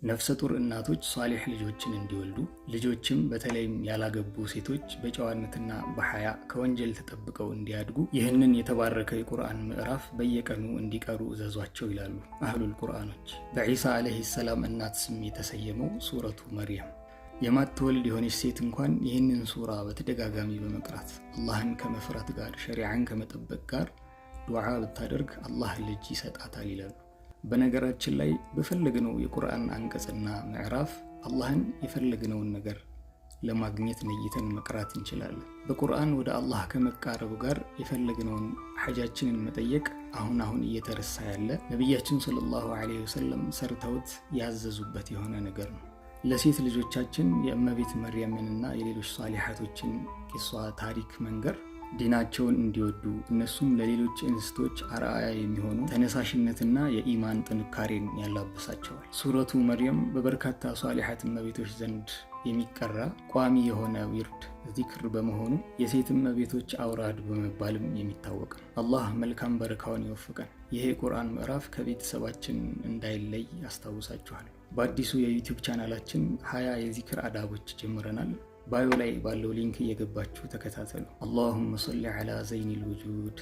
ነፍሰ ጡር እናቶች ሷሊሕ ልጆችን እንዲወልዱ፣ ልጆችም በተለይም ያላገቡ ሴቶች በጨዋነትና በሐያ ከወንጀል ተጠብቀው እንዲያድጉ ይህንን የተባረከ የቁርአን ምዕራፍ በየቀኑ እንዲቀሩ እዘዟቸው ይላሉ አህሉል ቁርአኖች። በዒሳ ዓለይሂ ሰላም እናት ስም የተሰየመው ሱረቱ መርየም። የማትወልድ የሆነች ሴት እንኳን ይህንን ሱራ በተደጋጋሚ በመቅራት፣ አላህን ከመፍራት ጋር፣ ሸሪዓን ከመጠበቅ ጋር ዱዓ ብታደርግ አላህ ልጅ ይሰጣታል ይላሉ። በነገራችን ላይ በፈለግነው የቁርአን አንቀጽና ምዕራፍ አላህን የፈለግነውን ነገር ለማግኘት ነይተን መቅራት እንችላለን። በቁርአን ወደ አላህ ከመቃረቡ ጋር የፈለግነውን ሐጃችንን መጠየቅ አሁን አሁን እየተረሳ ያለ፣ ነቢያችን ሰለላሁ ዐለይሂ ወሰለም ሰርተውት ያዘዙበት የሆነ ነገር ነው። ለሴት ልጆቻችን የእመቤት መርየምንና የሌሎች ሷሊሓቶችን ቂሷ ታሪክ መንገር ዲናቸውን እንዲወዱ፣ እነሱም ለሌሎች እንስቶች አርአያ የሚሆኑ ተነሳሽነትና የኢማን ጥንካሬን ያላብሳቸዋል። ሱረቱ መርየም በበርካታ ሷሊሓት እመቤቶች ዘንድ የሚቀራ ቋሚ የሆነ ዊርድ ዚክር በመሆኑ የሴት እመቤቶች አውራድ በመባልም የሚታወቅ ነው። አላህ መልካም በረካውን ይወፍቀን። ይሄ የቁርአን ምዕራፍ ከቤተሰባችን እንዳይለይ አስታውሳችኋል። በአዲሱ የ YouTube ቻናላችን 20 የዚክር አዳቦች ጀምረናል። Bio ላይ ባለው link እየገባችሁ ተከታተሉ። اللهم صل على زين الوجود